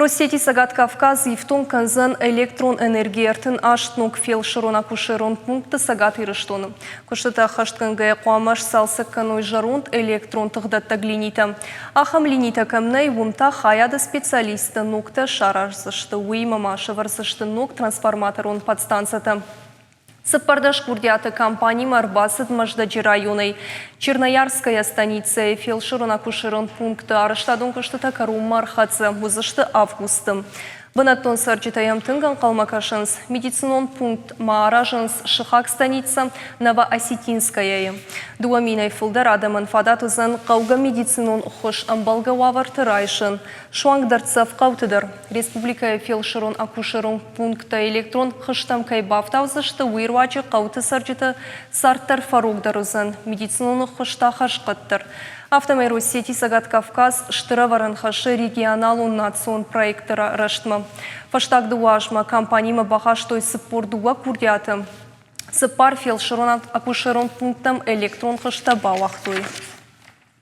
Россети Цӕгат Кавказ ифтонг кӕндзӕн электрон энергийы 38 ног фелсырон-акушерон пункты Цӕгат Ирыстоны. Куыстытӕ ӕххӕстгӕнгӕйӕ хъуамӕ сцалцӕг кӕной зӕронд электрон тыхдӕттӕг линитӕ. Ахӕм линитӕ кӕм нӕй, уым та хайады специалисттӕ ногтӕ сараздзысты. Уыимӕ ма сӕвӕрдзысты ног трансформаторон подстанцӕтӕ. 14 курдиаты компанимӕ ӕрбацыд Мӕздӕджы районӕй. Черноярская станицӕйы фелсырон-акушерон пункты арӕзтадон куыстытӕ кӕронмӕ ӕрхӕццӕ уыдзысты августы. Бынӕттон цӕрджытӕ йӕм тынг ӕнхъӕлмӕ кӕсынц. Медицинон пункт ма аразынц сыхаг станицӕ Новоосетинскаяйы. 2000-ӕй фылдӕр адӕмӕн фадат уыдзӕн хъӕугӕ медицинон ӕххуыс ӕмбӕлгӕ уавӕрты райсын. Суанг дӕрддзӕф хъӕуты дӕр. Республикӕйы фелсырон-акушерон пункттӕ электрон хызтӕм кӕй бафтаудзысты, уый руаджы хъӕуты цӕрджыты цард дӕр фӕрогдӕр уыдзӕн, медицинон ӕххуыс та хӕрзхъӕддӕр. Афтӕмӕй Россети Цӕгат Кавказ стыр ӕвӕрӕн хӕссы регионалон национ проектты рӕзтмӕ. Фӕстаг дыууӕ азмӕ компанимӕ бахастой 42 курдиаты. Цыппар фелсырон-акушерон пункттӕм электрон хызтӕ бауагътой.